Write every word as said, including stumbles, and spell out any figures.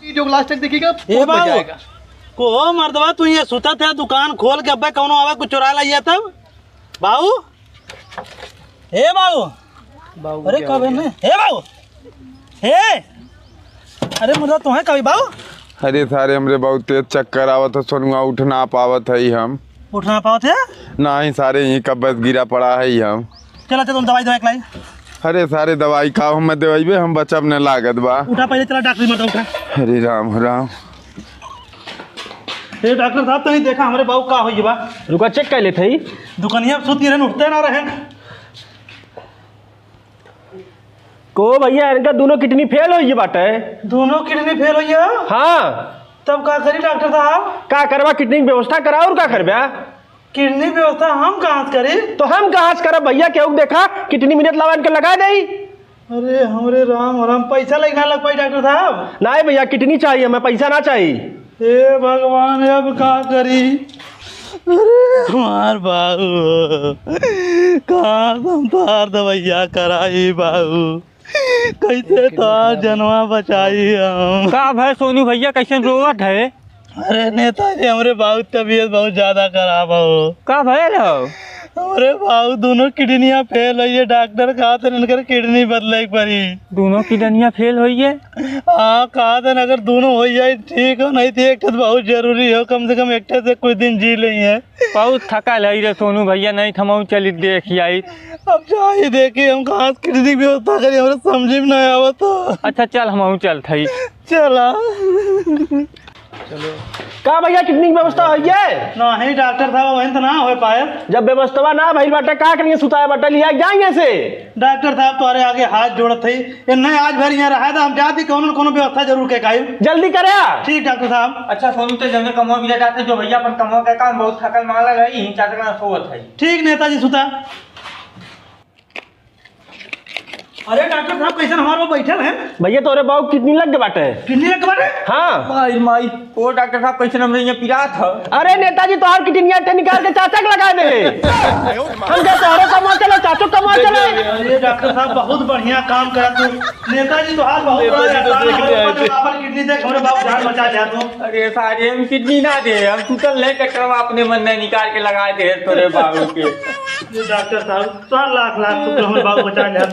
वीडियो को लास्ट तक देखिएगा, ए बहुत मजा बाबू, आएगा। को हो मर्दवा, तू ये सुतत है, दुकान खोल के अब्बे कौनो आवे कुछ चुरा लाइया तब। बाबू, ए बाबू, बाबू अरे क्या कब हो है गया? मैं? ए बाबू, ए, अरे मुर्दा तुम्हें कभी बाबू? अरे सारे हमरे बहुत तेज चक्कर आवत है सोनुआ, उठ ना पावत है हम। उठ ना पावत है? नाही सारे यहीं कब्बस गिरा पड़ा है हम। चला, चला, तुम दवाई, दवाई लाई। अरे सारे दवाई का हम देवाई बे, हम बचब न लागत बा। उठा पहले, चला डॉक्टर मत उठा। हरे राम राम। ए डॉक्टर साहब, तनी देखा हमरे बाबू का होई बा। रुका, चेक कर लेत हई। दुकनिया पे सुती रहन, उठते ना रहन। को भैया, इनका दोनों किडनी फेल होई बाटे। दोनों किडनी फेल होई है? हाँ। तब का करी डॉक्टर साहब? का करबा, किडनी की व्यवस्था करा, और का करबा? किडनी व्यवस्था हम कहाँ से करी? तो हम कहाँ से करब भैया, केहू के देखा, किडनी मिनट लावा इनके लगा देई। अरे हमरे राम राम, पैसा लग ना लग पाई डॉक्टर साहब? नाहीं भैया, किडनी चाहिए हमें, पैसा ना चाहिए। हे भगवान, अब का करी? अरे हमार बाबू, कहाँ से हम तोहार दवाइया कराई बाबू? कैसे तोहार जनवा बचाई हम? का भय सोनू भैया, कैसे रोवत है? अरे नेताजी, हमरे बाबू तबीयत बहुत ज्यादा खराब हो। का भयल हो? हमरे बाबू दोनों किडनियां फेल होई है, डॉक्टर कहत हैं इनकर किडनी बदले के पड़ी। दोनों किडनियां फेल होई है? हाँ, कहत हैं अगर दोनों हो जाए ठीक हो, नहीं तो एक ठे बहुत जरूरी हो, कम से कम एक ठे से कुछ दिन जी लेई है। बहुत थकल है रे सोनू भैया, नहीं थमाऊ चली देख आई। अब जाई देखी, हम कहाँ से किडनी की व्यवस्था करी, हमरे समझ में नहीं आवत हो। अच्छा चल, हम चलत हई। चला। का भैया, किडनी की व्यवस्था होई है? नहीं डॉक्टर साहब, अबहिन तो ना हो पाए। जब व्यवस्था ना भइल बाटे, का करिए, सुताए बाटे, लिया जाइए से। डॉक्टर साहब, तोहरे आगे हाथ जोड़त हई, इन्हें आज भर यहाँ रहा था, हम जाती कौनो न कौनो व्यवस्था जरूर के काइम। जल्दी करे। ठीक डॉक्टर साहब। अच्छा सोनू, ते जौने कमवा मिला जाते, जो भैया अपन कमवा के काम बहुत थकल माला रही, चाचा का सोवत है। ठीक नेताजी, सुता। अरे डॉक्टर साहब, कैसन हमार वो बैठल है? भैया, तोरे बाबू किडनी लग गए बाटे। किडनी लग गए बाटे? हाँ। माई, माई, ओ डॉक्टर साहब, कैसन हमरे यहाँ पिरात है? अरे नेताजी, तोहार किडनी अट्ठे निकाल के चाचा के लगा दे। हम क्या तोहरो कमवा चले, चाचो कमवा चले? अरे डॉक्टर साहब, बहुत बढ़िया काम करा तू। नेताजी, तोहार बहुत बड़ा नेताजी तो एहसान देख है, लिया है। अपन किडनी देख, हमरे बाबू जान बचा लिया तू। अरे सारे, हम किडनी ना दे, हम सुतल नहीं, डॉक्टर अपने मन नहीं निकाल के लगा दे तोरे बाबू के। ये डॉक्टर साहब, तोहार लाख लाख शुक्र, हमरे बाबू बचा लिया तू।